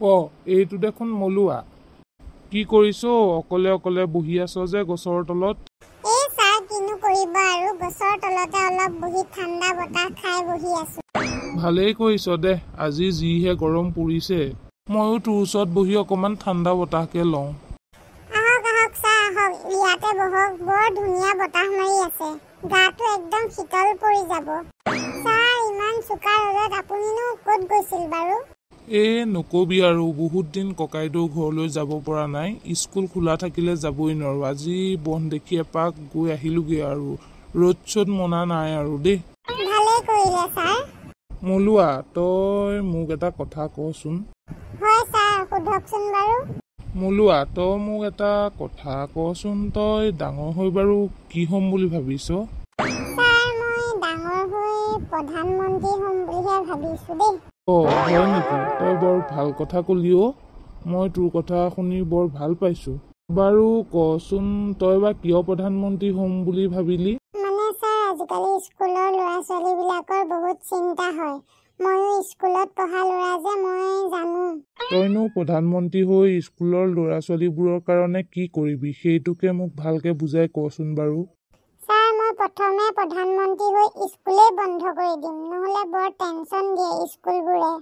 অ, এইটো দেখোন মলুৱা। কি কৰিছ অকলে অকলে বহি আছ যে গছৰ তলত? এই ছাৰ, কিনো কৰিব আৰু, গছৰ তলতে অলপ বহি ঠাণ্ডা বতাহ খাই বহি আছো। ভালেই কৰিছ দে, আজি যিহে গৰম পৰিছে, ময়ো তোৰ ওচৰত বহি অকণমান ঠাণ্ডা বতাহকে লওঁ। আহক আহক ছাৰ, আহক, ইয়াতে বহক। বৰ ধুনীয়া বতাহ মাৰি আছে, গাটো একদম শীতল পৰি যাব। ছাৰ, ইমান চোকা ৰ'দত আপুনিনো ক'ত গৈছিল বাৰু? এই নকবি আৰু, বহুত দিন ককাইদেউ ঘৰলৈ যাব পৰা নাই। স্কুল খোলা থাকিলে যাবই নোৱাৰো, আজি বন্ধ দেখি এপাক গৈ আহিলোগে আৰু, ৰ'দ চ'দ মনা নাই আৰু দেই। ভালেই কৰিলে ছাৰ। মলুৱা, তই মোক এটা কথা কচোন। হয় ছাৰ, সোধকচোন বাৰু। মলুৱা, তই মোক এটা কথা কচোন, তই ডাঙৰ হৈ বাৰু কি হ'ম বুলি ভাবিছ? ছাৰ, মই ডাঙৰ হৈ প্ৰধানমন্ত্ৰী হ'ম বুলিহে ভাবিছো দেই। অ হয় নেকি? তই বৰ ভাল কথা কলি অ, মই তোৰ কথা শুনি বৰ ভাল পাইছো। বাৰু কচোন, তই বা কিয় প্ৰধানমন্ত্ৰী হ'ম বুলি ভাবিলি? মানে ছাৰ, আজিকালি স্কুলৰ ল'ৰা ছোৱালীবিলাকৰ বহুত চিন্তা হয়। ময়ো স্কুলত পঢ়া ল'ৰা যে, মই জানো। তইনো প্ৰধানমন্ত্ৰী হৈ স্কুলৰ ল'ৰা ছোৱালীবোৰৰ কাৰণে কি কৰিবি, সেইটোকে মোক ভালকে বুজাই কচোন বাৰু। ছাৰ, মই প্ৰথমে প্ৰধানমন্ত্ৰী হৈ স্কুলেই বন্ধ কৰি দিম, নহ'লে বৰ টেনচন দিয়ে স্কুলবোৰে।